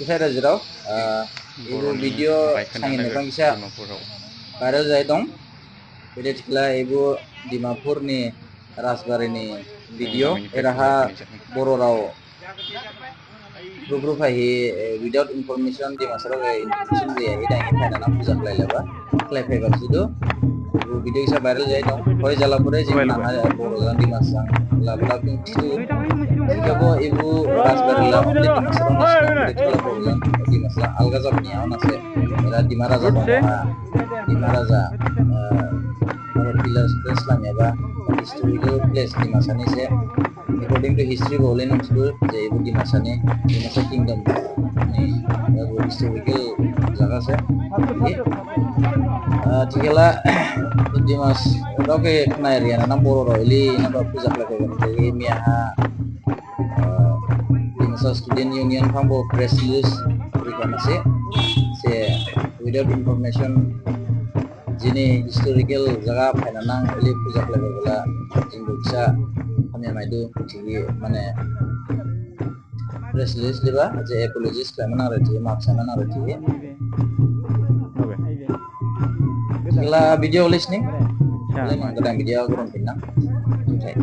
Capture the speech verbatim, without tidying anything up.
Kisa rajirao, ah, ibu video sangin bangsa viral jai dong. Bede thikhala ibu Dimapur ni Rajbari ni video, eraha Bororao group group hai, eh, without information Dimasarao khe information riya hi dang phainana puja khlailaba. Khlaiphaiba sudu. Ibu video kisa viral jai dong. Hoi jala pore jing nang ha Boro jang Dimasa jang lab lab jing thidu. Jikabo ibu Rajbari la only Dimasarao ni sing, Boro jang Dimasa alga jabani yaona se. Era Dima Raja dong ha. Dima Raja, eh, aro pillars place lamyaba historical place Dimasa ni se. According to history bo olei nang sudu je ibu Dimasa ni, Dimasa kingdom ni, ibu historical jaga se. Oke. Ah, thikhala Dimasarao khe khnai riya nang Bororao ili naba puja khlaiphaiba ni miyaha, ah, Dimasa Student Union phangbo press release rikha ma se. Se without information jini historical jaga phainana nang ili puja khlaiphaiba la jing bo kisa hamya maidu thihi mane press release riba je apologies khlaima nang re thihi, maaf sana nang re thihi. Thikhala video listening. Thikhala nang gadain video gurung phinnang. Juthai.